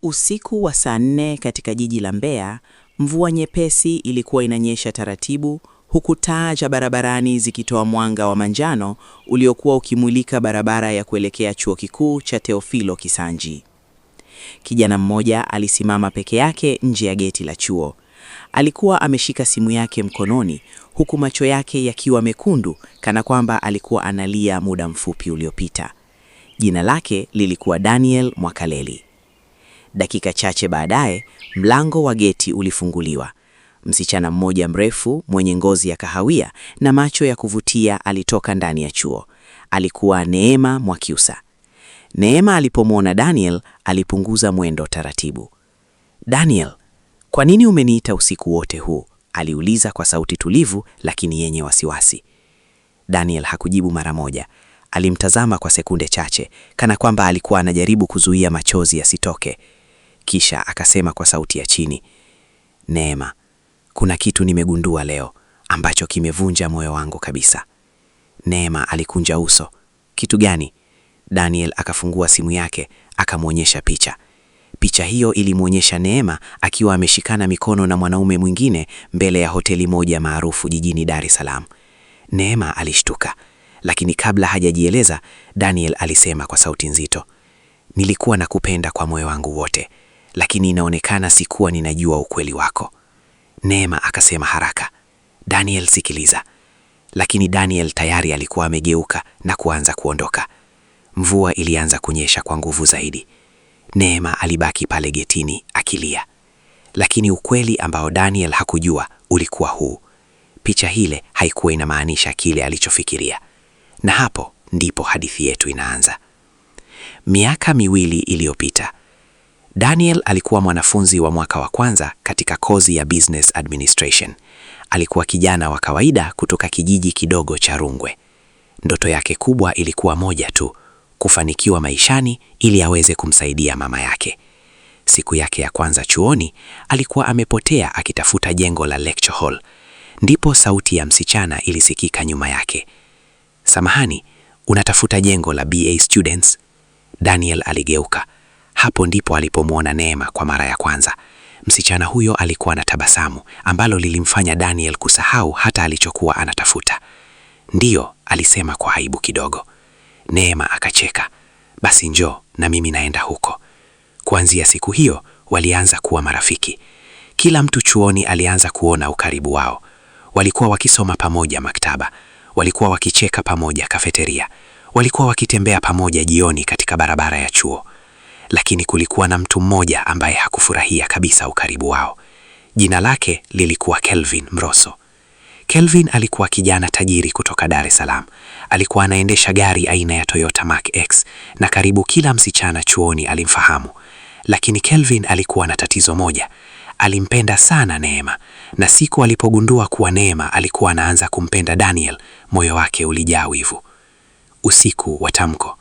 Usiku wa saa 4 katika jiji la Mbeya, mvua nyepesi ilikuwa inanyesha taratibu, huku taa za barabarani zikitoa mwanga wa manjano uliokuwa ukimulika barabara ya kuelekea Chuo Kikuu cha Teofilo Kisanji. Kijana mmoja alisimama peke yake nje ya geti la chuo. Alikuwa ameshika simu yake mkononi, huku macho yake yakiwa mekundu kana kwamba alikuwa analia muda mfupi uliopita. Jina lake lilikuwa Daniel Mwakaleli. Dakika chache baadaye, mlango wa geti ulifunguliwa. Msichana mmoja mrefu mwenye ngozi ya kahawia na macho ya kuvutia alitoka ndani ya chuo. Alikuwa Neema Mwakyusa. Neema alipomwona Daniel, alipunguza mwendo taratibu. "Daniel, kwa nini umeniita usiku wote huu?" aliuliza kwa sauti tulivu lakini yenye wasiwasi. Daniel hakujibu mara moja. Alimtazama kwa sekunde chache, kana kwamba alikuwa anajaribu kuzuia machozi yasitoke. Kisha akasema kwa sauti ya chini, "Neema, kuna kitu nimegundua leo ambacho kimevunja moyo wangu kabisa." Neema alikunja uso. "Kitu gani?" Daniel akafungua simu yake, akamwonyesha picha. Picha hiyo ilimwonyesha Neema akiwa ameshikana mikono na mwanaume mwingine mbele ya hoteli moja maarufu jijini Dar es Salaam. Neema alishtuka, lakini kabla hajajieleza, Daniel alisema kwa sauti nzito, "Nilikuwa nakupenda kwa moyo wangu wote, lakini inaonekana sikuwa ninajua ukweli wako." Neema akasema haraka, "Daniel, sikiliza." Lakini Daniel tayari alikuwa amegeuka na kuanza kuondoka. Mvua ilianza kunyesha kwa nguvu zaidi. Neema alibaki pale getini akilia. Lakini ukweli ambao Daniel hakujua ulikuwa huu: picha ile haikuwa inamaanisha kile alichofikiria. Na hapo ndipo hadithi yetu inaanza. Miaka 2 iliyopita, Daniel alikuwa mwanafunzi wa mwaka wa kwanza katika kozi ya Business Administration. Alikuwa kijana wa kawaida kutoka kijiji kidogo cha Rungwe. Ndoto yake kubwa ilikuwa moja tu, kufanikiwa maishani ili aweze kumsaidia mama yake. Siku yake ya kwanza chuoni, alikuwa amepotea akitafuta jengo la lecture hall. Ndipo sauti ya msichana ilisikika nyuma yake. "Samahani, unatafuta jengo la BA students?" Daniel aligeuka. Hapo ndipo alipomwona Neema kwa mara ya kwanza. Msichana huyo alikuwa na tabasamu ambalo lilimfanya Daniel kusahau hata alichokuwa anatafuta. "Ndiyo," alisema kwa aibu kidogo. Neema akacheka. "Basi njoo na mimi naenda huko." Kuanzia siku hiyo walianza kuwa marafiki. Kila mtu chuoni alianza kuona ukaribu wao. Walikuwa wakisoma pamoja maktaba, walikuwa wakicheka pamoja kafeteria, walikuwa wakitembea pamoja jioni katika barabara ya chuo. Lakini kulikuwa na mtu mmoja ambaye hakufurahia kabisa ukaribu wao. Jina lake lilikuwa Kelvin Mroso. Kelvin alikuwa kijana tajiri kutoka Dar es Salaam. Alikuwa anaendesha gari aina ya Toyota Mark X na karibu kila msichana chuoni alimfahamu. Lakini Kelvin alikuwa na tatizo moja. Alimpenda sana Neema, na siku alipogundua kuwa Neema alikuwa anaanza kumpenda Daniel, moyo wake ulijaa wivu. Usiku wa tamko.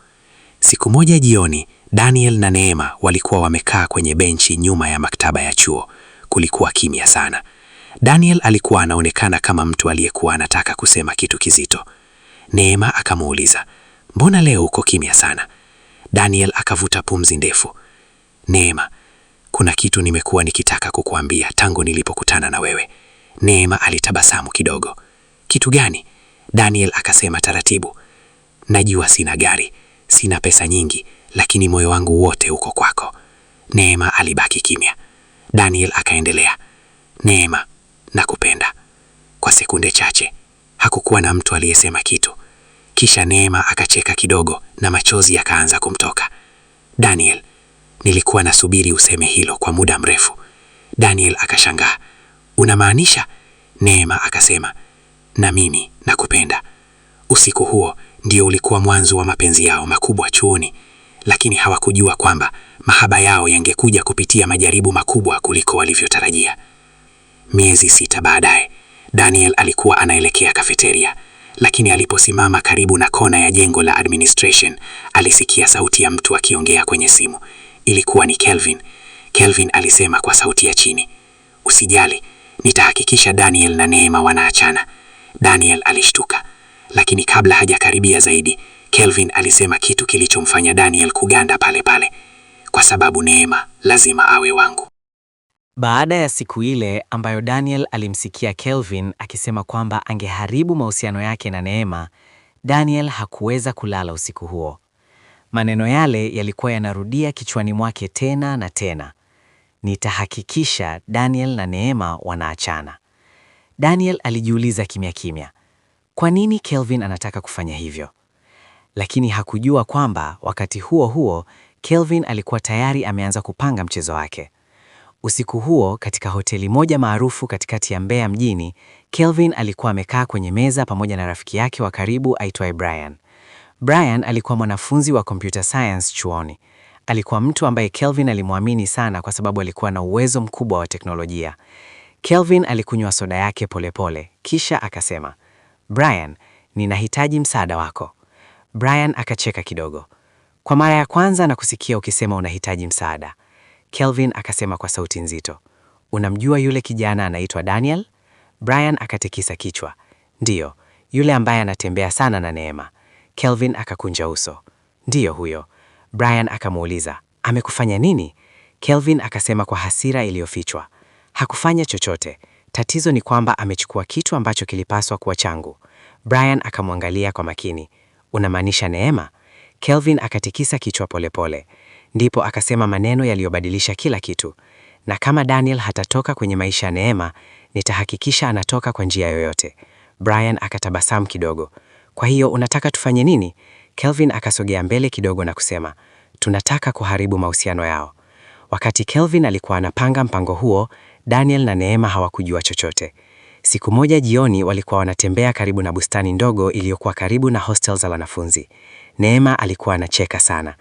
Siku moja jioni, Daniel na Neema walikuwa wamekaa kwenye benchi nyuma ya maktaba ya chuo. Kulikuwa kimya sana. Daniel alikuwa anaonekana kama mtu aliyekuwa anataka kusema kitu kizito. Neema akamuuliza, "Mbona leo uko kimya sana?" Daniel akavuta pumzi ndefu. "Neema, kuna kitu nimekuwa nikitaka kukuambia tangu nilipokutana na wewe." Neema alitabasamu kidogo. "Kitu gani?" Daniel akasema taratibu. "Najua sina gari, sina pesa nyingi, lakini moyo wangu wote uko kwako." Neema alibaki kimya. Daniel akaendelea, "Neema, nakupenda." Kwa sekunde chache hakukuwa na mtu aliyesema kitu. Kisha Neema akacheka kidogo na machozi yakaanza kumtoka. "Daniel, nilikuwa nasubiri useme hilo kwa muda mrefu." Daniel akashangaa. "Unamaanisha?" Neema akasema, "Na mimi nakupenda." Usiku huo ndio ulikuwa mwanzo wa mapenzi yao makubwa chuoni, lakini hawakujua kwamba mahaba yao yangekuja kupitia majaribu makubwa kuliko walivyotarajia. Miezi 6 baadaye, Daniel alikuwa anaelekea kafeteria, lakini aliposimama karibu na kona ya jengo la administration, alisikia sauti ya mtu akiongea kwenye simu. Ilikuwa ni Kelvin. Kelvin alisema kwa sauti ya chini, "Usijali, nitahakikisha Daniel na Neema wanaachana." Daniel alishtuka, lakini kabla hajakaribia zaidi, Kelvin alisema kitu kilichomfanya Daniel kuganda pale pale. Kwa sababu Neema lazima awe wangu. Baada ya siku ile ambayo Daniel alimsikia Kelvin akisema kwamba angeharibu mahusiano yake na Neema, Daniel hakuweza kulala usiku huo. Maneno yale yalikuwa yanarudia kichwani mwake tena na tena. Nitahakikisha Daniel na Neema wanaachana. Daniel alijiuliza kimya kimya, kwa nini Kelvin anataka kufanya hivyo? Lakini hakujua kwamba wakati huo huo Kelvin alikuwa tayari ameanza kupanga mchezo wake. Usiku huo katika hoteli moja maarufu katikati ya Mbeya mjini, Kelvin alikuwa amekaa kwenye meza pamoja na rafiki yake wa karibu aitwaye Brian. Brian alikuwa mwanafunzi wa computer science chuoni. Alikuwa mtu ambaye Kelvin alimwamini sana kwa sababu alikuwa na uwezo mkubwa wa teknolojia. Kelvin alikunywa soda yake polepole, kisha akasema, "Brian, ninahitaji msaada wako." Brian akacheka kidogo. "Kwa mara ya kwanza nakusikia ukisema unahitaji msaada." Kelvin akasema kwa sauti nzito, "Unamjua yule kijana anaitwa Daniel?" Brian akatikisa kichwa. "Ndiyo, yule ambaye anatembea sana na Neema." Kelvin akakunja uso. "Ndiyo huyo." Brian akamuuliza, "Amekufanya nini?" Kelvin akasema kwa hasira iliyofichwa, "Hakufanya chochote. Tatizo ni kwamba amechukua kitu ambacho kilipaswa kuwa changu." Brian akamwangalia kwa makini. "Unamaanisha Neema?" Kelvin akatikisa kichwa polepole. Ndipo akasema maneno yaliyobadilisha kila kitu. "Na kama Daniel hatatoka kwenye maisha ya Neema, nitahakikisha anatoka kwa njia yoyote." Brian akatabasamu kidogo. "Kwa hiyo unataka tufanye nini?" Kelvin akasogea mbele kidogo na kusema, "Tunataka kuharibu mahusiano yao." Wakati Kelvin alikuwa anapanga mpango huo, Daniel na Neema hawakujua chochote. Siku moja jioni walikuwa wanatembea karibu na bustani ndogo iliyokuwa karibu na hostel za wanafunzi. Neema alikuwa anacheka sana.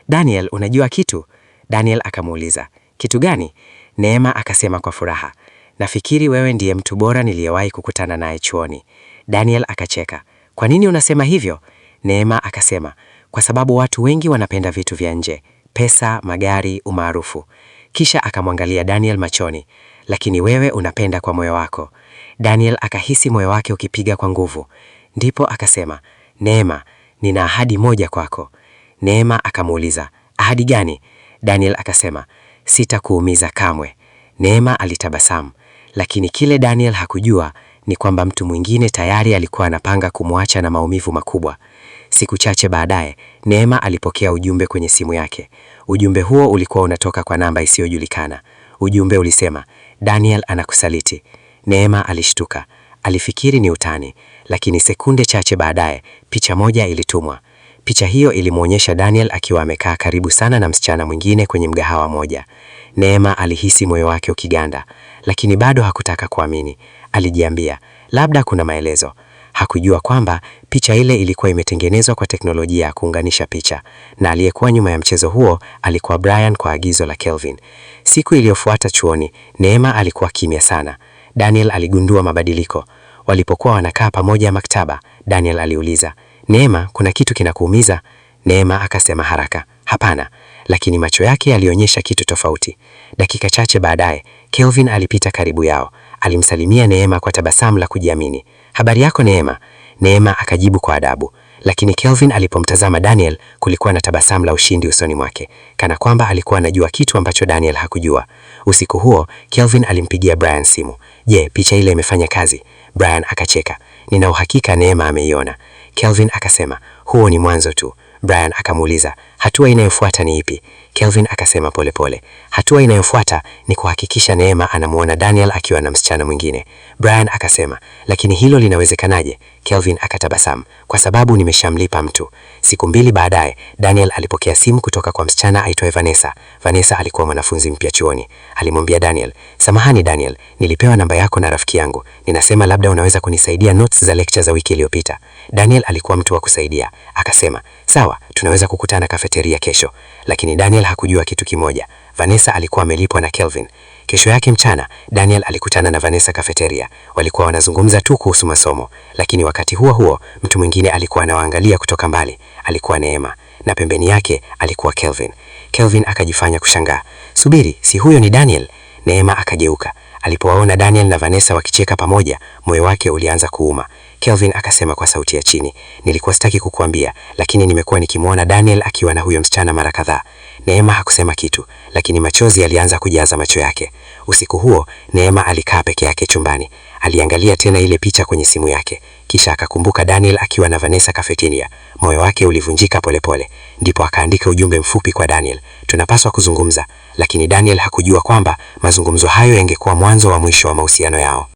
"Daniel, unajua kitu?" Daniel akamuuliza, "Kitu gani?" Neema akasema kwa furaha, "Nafikiri wewe ndiye mtu bora niliyewahi kukutana naye chuoni." Daniel akacheka. "Kwa nini unasema hivyo?" Neema akasema, "Kwa sababu watu wengi wanapenda vitu vya nje, pesa, magari, umaarufu." Kisha akamwangalia Daniel machoni. "Lakini wewe unapenda kwa moyo wako." Daniel akahisi moyo wake ukipiga kwa nguvu. Ndipo akasema, "Neema, nina ahadi moja kwako." Neema akamuuliza, "Ahadi gani?" Daniel akasema, "Sitakuumiza kamwe." Neema alitabasamu, lakini kile Daniel hakujua ni kwamba mtu mwingine tayari alikuwa anapanga kumwacha na maumivu makubwa. Siku chache baadaye, Neema alipokea ujumbe kwenye simu yake. Ujumbe huo ulikuwa unatoka kwa namba isiyojulikana. Ujumbe ulisema, "Daniel anakusaliti." Neema alishtuka. Alifikiri ni utani, lakini sekunde chache baadaye, picha moja ilitumwa. Picha hiyo ilimwonyesha Daniel akiwa amekaa karibu sana na msichana mwingine kwenye mgahawa moja. Neema alihisi moyo wake ukiganda, lakini bado hakutaka kuamini. Alijiambia, labda kuna maelezo. Hakujua kwamba picha ile ilikuwa imetengenezwa kwa teknolojia ya kuunganisha picha, na aliyekuwa nyuma ya mchezo huo alikuwa Brian kwa agizo la Kelvin. Siku iliyofuata chuoni, Neema alikuwa kimya sana. Daniel aligundua mabadiliko. Walipokuwa wanakaa pamoja maktaba, Daniel aliuliza, "Neema, kuna kitu kinakuumiza?" Neema akasema haraka, "Hapana," lakini macho yake yalionyesha kitu tofauti. Dakika chache baadaye, Kelvin alipita karibu yao. Alimsalimia Neema kwa tabasamu la kujiamini. "Habari yako Neema?" Neema akajibu kwa adabu, lakini Kelvin alipomtazama Daniel, kulikuwa na tabasamu la ushindi usoni mwake, kana kwamba alikuwa anajua kitu ambacho Daniel hakujua. Usiku huo, Kelvin alimpigia Brian simu. "Je, picha ile imefanya kazi?" Brian akacheka. "Nina uhakika Neema ameiona." Kelvin akasema, "Huo ni mwanzo tu." Brian akamuuliza, "Hatua inayofuata ni ipi?" Kelvin akasema polepole, "Hatua inayofuata ni kuhakikisha Neema anamuona Daniel akiwa na msichana mwingine." Brian akasema, "Lakini hilo linawezekanaje?" Kelvin akatabasamu, "Kwa sababu nimeshamlipa mtu." Siku mbili baadaye, Daniel alipokea simu kutoka kwa msichana aitwaye Vanessa. Vanessa alikuwa mwanafunzi mpya chuoni. Alimwambia Daniel, "Samahani Daniel, nilipewa namba yako na rafiki yangu. Ninasema labda unaweza kunisaidia notes za lecture za wiki iliyopita." Daniel alikuwa mtu wa kusaidia. Akasema, "Sawa, tunaweza kukutana kafeteria kesho." Lakini Daniel hakujua kitu kimoja. Vanessa alikuwa amelipwa na Kelvin. Kesho yake mchana, Daniel alikutana na Vanessa kafeteria. Walikuwa wanazungumza tu kuhusu masomo, lakini wakati huo huo mtu mwingine alikuwa anawaangalia kutoka mbali. Alikuwa Neema, na pembeni yake alikuwa Kelvin. Kelvin akajifanya kushangaa. "Subiri, si huyo ni Daniel?" Neema akageuka. Alipowaona Daniel na Vanessa wakicheka pamoja, moyo wake ulianza kuuma. Kelvin akasema kwa sauti ya chini, "Nilikuwa sitaki kukuambia, lakini nimekuwa nikimwona Daniel akiwa na huyo msichana mara kadhaa." Neema hakusema kitu, lakini machozi yalianza kujaza macho yake. Usiku huo, Neema alikaa peke yake chumbani. Aliangalia tena ile picha kwenye simu yake. Kisha akakumbuka Daniel akiwa na Vanessa kafetiria. Moyo wake ulivunjika polepole. Ndipo akaandika ujumbe mfupi kwa Daniel. Tunapaswa kuzungumza. Lakini Daniel hakujua kwamba mazungumzo hayo yangekuwa mwanzo wa mwisho wa mahusiano yao.